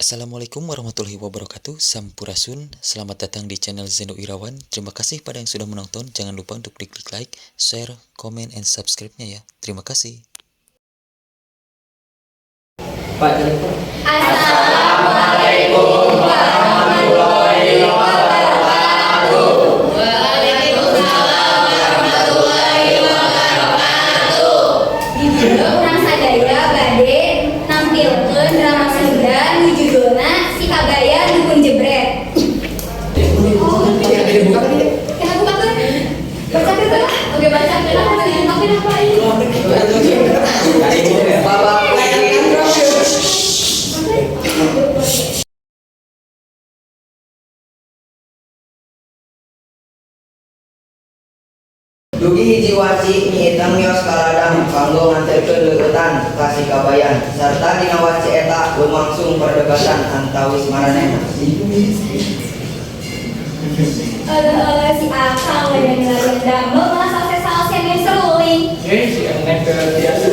Assalamualaikum warahmatullahi wabarakatuh. Sampurasun. Selamat datang di channel Zeno Irawan. Terima kasih pada yang sudah menonton. Jangan lupa untuk diklik like, share, comment, and subscribe-nya ya. Terima kasih. Pak, telepon. Assalamualaikum warahmatullahi wabarakatuh. Waalaikumsalam warahmatullahi wabarakatuh. Di dieu urang sadaya bade nampilkeun drama Sunda nu judulna Si Kabayan Dukun Jebret. Kenapa bukakeun? Bacakeun heula. Oke, bacakeun aku bade nonton apa ini? Bapak. Dugi hiji wanci, Nyi Iteung mios ka ladang kanggo nganterkeun leueutan ka si Kabayan sarta dina wanci eta lumangsung perdebatan antawis maranehna. Alah, alah, si Akang lagi ngelayan damel malah saose-saose main seruling. Eh, si Neng teu biasa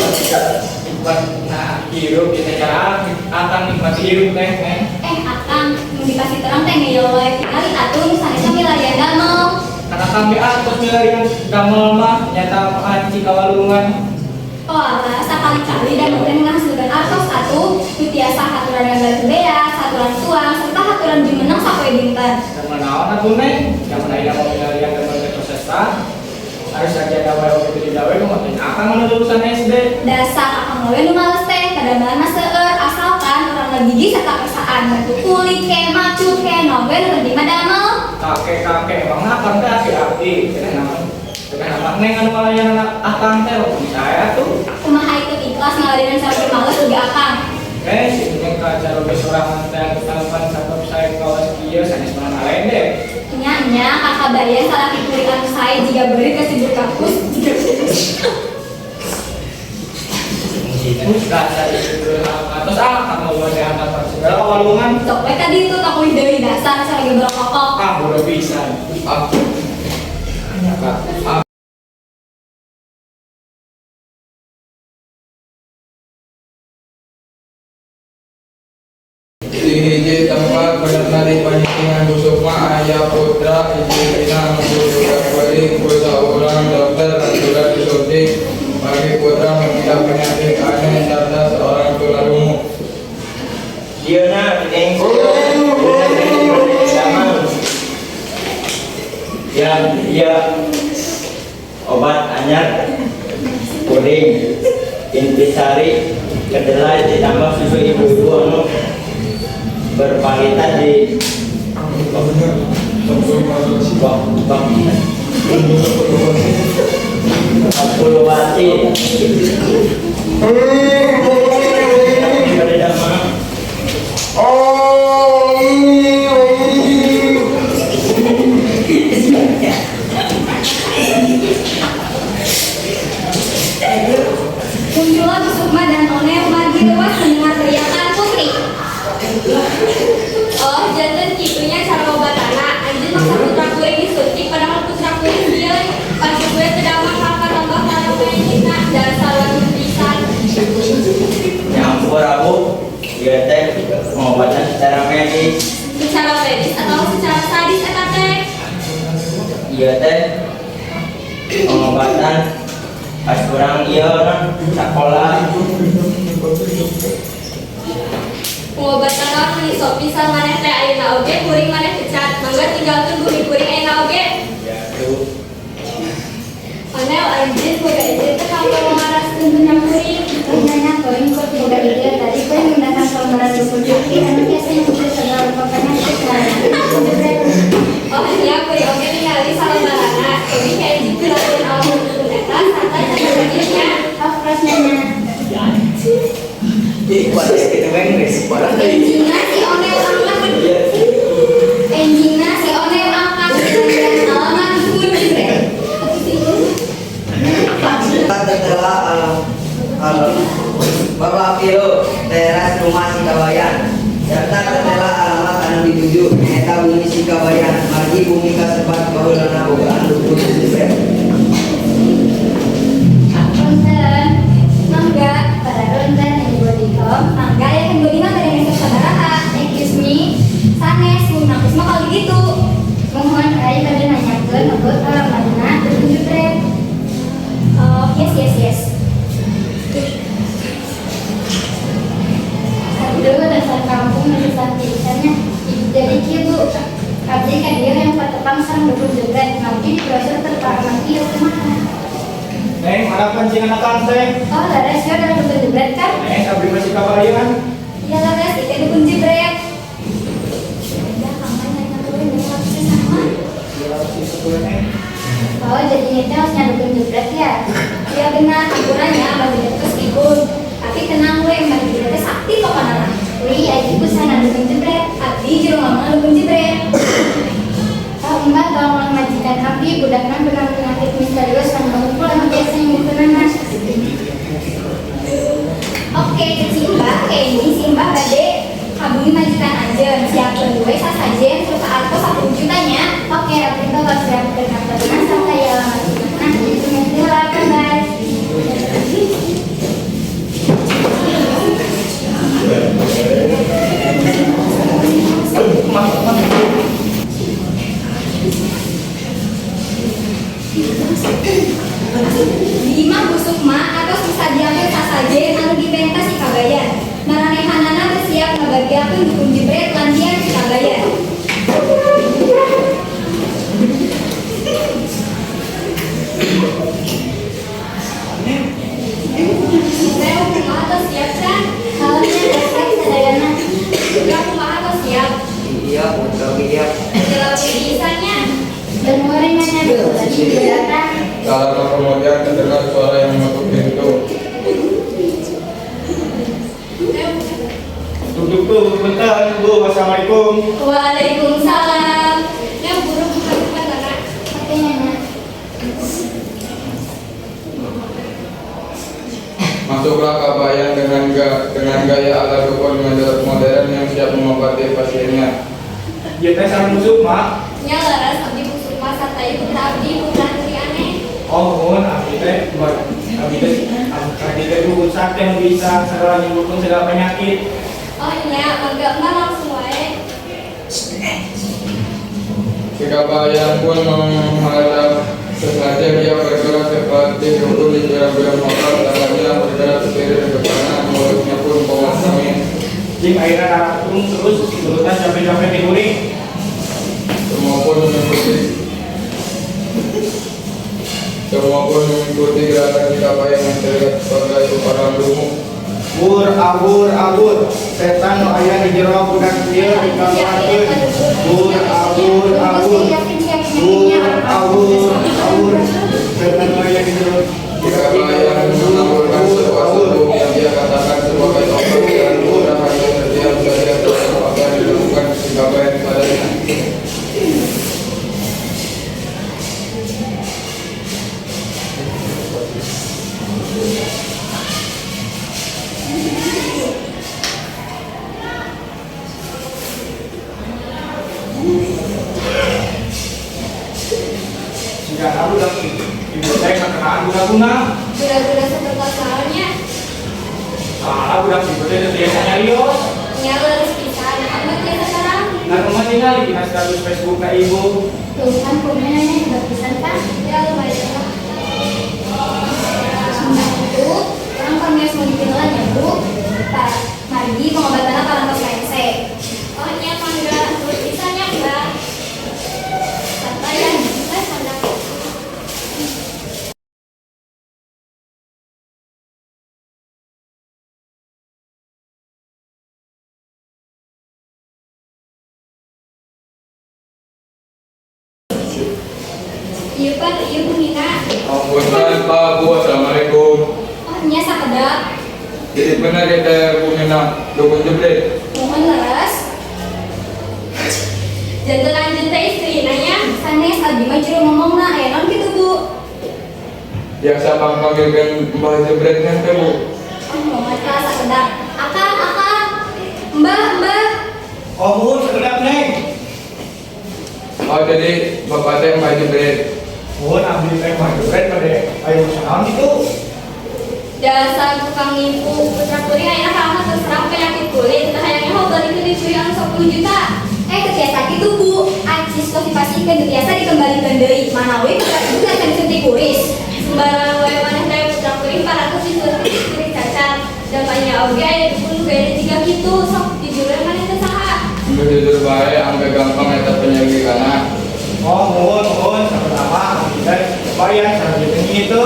nikmat nah hirup dina cara akang nikmati hirup teh, Neng. Eh, Akang, mun dikasih terang teh ngeyel wae, tingali atuh nu sanesna milarian damel. Kan akang ge atos milarian damel mah nyata panci kawalungan. Oh alah, sakali-kali damel teh menghasilkan artos atuh, nu tiasa haturan ngambil beas, haturan tuang, serta haturan jumeneng sapoe dinten. Damel naon atuh, Neng? Zaman ayeuna mah milarian damel teh sesah. Harus saja dawe oge teu didawe mah teh akang anu lulusan SD. Dasar akang we nu males teh, kadamelan mah seueur, asalkan urang lagi gigih serta kersaan, bantu kulik ke, macu ke, naon we nu penting mah damel. Kakek-kakek emang akang teh aki-aki. Cenah naon? Cenah naon Neng anu ngalayanan akang teh saya tuh. Kumaha itu ikhlas ngaladenan sampai males juga akang. Eh, si Neng ka caroge sorangan teh anu tampan sabab saya kawas kieu sanes mah ngalende. Nya nya kakak bayan salaki kuring anu sae jiga beurit kasibur kampus jiga. Terus dasar itu atos ah kamu buat angkat segala kawalungan. Sok we tadi itu tak uih deui, dasar lagi berokok. Ah, bodoh pisan. Ah. Ah. Di hiji tempat benerna di panyitingan Bu Sukma aya putra hiji-hijina anu kudu ku saurang dokter lanturan disuntik bagi putra mengidap penyakit aneh serta seorang tunarungu. Dieuna sama ya ya obat anyar kuring intisari kedelai ditambah susu ibu-ibu anu berpalitan di bak bak 40 wati. Beda mah. Muncullah Bu Sukma dan Onel margi lewas mendengar teriakan Putri. Oh, janten kitu nya cara obatana. Anjeun maksa putra kuring disuntik padahal putra kuring sieun. Pan gue teu damang maka tambah malah penyakitna, dasar waduh pisan. Ya ampun, Abu, ieu teh pengobatan secara medis. Secara medis atau secara sadis eta teh? Ieu teh pengobatan pas kurang ieu non sekolah. Pengobatan naon, meni sok pisan maneh teh, ayeuna oge kuring maneh pecat. Mangga tinggalkeun bumi kuring ayeuna oge. Ya tuh. Onel, anjeun boga ide teh kanggo ngamaraskeun putra kuring? Nanya kuring kok boga ide, tadi kuring menggunakan lembaran dukun sakti anu biasa nyebut segala rupa penyakit karena jebret. Oh nya, kuring oge ningali salembaranna. Kuring kayak jitu lamun alamat dukun eta sarta cara kerjanya. Of course, nanya. Enjingna si Onel angkat. Enjingna si Onel angkat dan alamat dukun jebret. Tetela alam alam Bapak Pilo teras rumah si Kabayan serta tetela alamat anu dituju nyaeta bumi si Kabayan margi bumi kasebat baheulana bogaan dukun jebret. Punten. Mangga, para punten yang body home. Mangga, ya kan body mah bade meser sabaraha? Aduh, dasar kampung susah pisannya. Jadi kieu Bu, abdi ka dieu yang patepang sareng dukun jebret. Nanti di brosur tertera kieu kumaha? Neng, mana pancingan akang teh? Oh, leres ya udah dukun jebret kan? Neng, abdi masih kabayan. Iya leres, itu dukun jebret. Ya, kamu nanya tuh, neng harusnya sama. Iya, sih sebetulnya Neng. Oh, jadinya teh harusnya dukun jebret ya? Ya benar, hiburannya Mbak Jebret terus ikut. Tapi tenang we, Mbak Jebret teh sakti pokoknya mah. Wih, aja sana dukun jebret. Abdi jero ngomong dukun jebret. Oh, mbak tolong majikan abdi budakna beunang penyakit misterius anu ngumpul anu biasa nyimpenana. Oke, cek si Mbak, kayak ini si Mbak bade kabui majikan anjeun, siapkeun we sasajen serta artos 1 jutanya. Oke, abdi bakal siapkeun artosna sarta ya alamat imahna. Itu lah, bye. Di imah Bu Sukma atos disadiakeun sasajen anu dipenta si Kabayan. Maranehanana bersiap ngabagiakeun dukun jebret lan dian si Kabayan. Teh kumaha tos siap can? Kalaunya resep sadayana. Ya kumaha tos siap? Iya, betul iya. Jelas pisannya. Dan gorengannya tadi juga datang. Tak lama kemudian terdengar suara yang mengetuk pintu. Duduk tuh, bentar, Bu. Assalamualaikum. Waalaikumsalam. Ya buru buka buka tanah. Oke, Nana. Masuklah Kabayan dengan gaya ala dukun modern yang siap mengobati pasiennya. Ieu teh sareng Bu Sukma. Nya leres abdi Bu Sukma sarta ieu putra abdi putra Putri aneh. Oh, mohon abdi teh buat abdi teh dukun sakti yang bisa segala nyembuhkeun segala penyakit. Oh iya, mangga mah langsung wae. Si Kabayan pun menghadap sesaja dia bergerak seperti dukun di film-film horor, tangannya bergerak sendiri ke kanan, mulutnya pun komat-kamit. Jing akhirnya naratung terus turutan sampai-sampai diguring. Semua pun mengikuti Semua pun mengikuti gerakan si Kabayan yang terlihat sebagai orang dungu. Bur, abur, abur, setan nu aya di jero budak ieu dikaluarkeun. Bur, abur, abur, bur, abur, abur, setan nu aya di jero Si Kabayan menawarkan sebuah serbuk yang dia katakan sebagai obat dan putra hanya terdiam saja terhadap apa yang dilakukan si Kabayan padanya. Jika budak ibu teh kakenaan guna-guna. Gura-gura seperti soalnya. Salah budak ibu teh teu biasa nyarios. Nya leres pisan, abdi biasa sarang. Nah, kumaha tinggal dina status Facebook ka ibu. Tuh kan kumaha nanya hebat pisan kan? Ya lumayan lah. Sementara itu, orang permios mau dipindah ya Bu. Pak, margi pengobatannya parantos lengse. Oh nya mangga, nuhun pisan nya Mbak. Santai ya, santai santai. Iya Pak, iya Bu Nina. Oh, punten Pak, Bu, Assalamualaikum. Oh nya sakedap. Jadi benar ya teh Bu Nina, dukun jebret. Mohon leres. Janten anjeun teh istrina nya, sanes abdi mah jero ngomongna aya naon kitu Bu. Biasa panggilkan Mbah Jebretnya teh Bu. Oh mohon Pak sakedap. Akang, akang. Mbah, mbah. Oh, muhun sakedap Neng. Oh, jadi bapak teh Mbah Jebret. Muhun abdi teh Mbah Jebret bade aya urusan naon kitu. Dasar tukang nipu putra kuring ayeuna kamu terserang penyakit kulit, tah hayangnya mau balikeun dicuri anu 10 juta. Eh teu tiasa kitu Bu, acis tos dipasihkeun teu tiasa dikembalikeun deui. Manawi putra ibu teh can disuntik kuris. Sembarang wae maneh teh putra kuring parantos disuntik kuris cacat. Dampaknya oge aya dukun nu gayana jiga kitu. kitu, sok jujur we maneh teh saha? Geus jujur bae, ampe gampang eta penyelidikanna. Oh, muhun muhun sama-sama abdi bayar sareng nyi itu.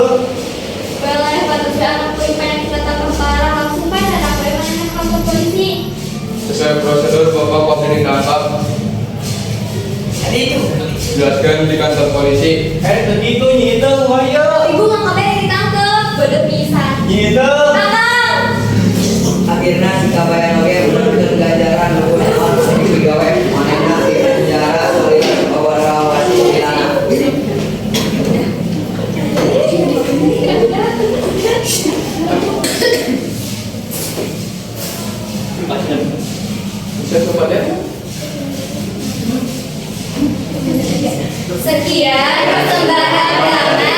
Weleh patut we anak kuring penyakit tambah parah langsung bae candak we manehna ka kantor polisi. Sesuai prosedur, Bapak pasti ditangkap. Jadi itu. Jelaskan di kantor polisi. Eh, begitu nyi itu, ayo. Ibu nggak kabeh ditangkep, bodoh pisan. Nyi itu. Tangkap! Akhirna si Kabayan oge meunangkeun ganjaran nu naon anu digawe manehna di penjara salila sababaraha wasi lilana. Bisa coba lihat? Sekian persembahan kami.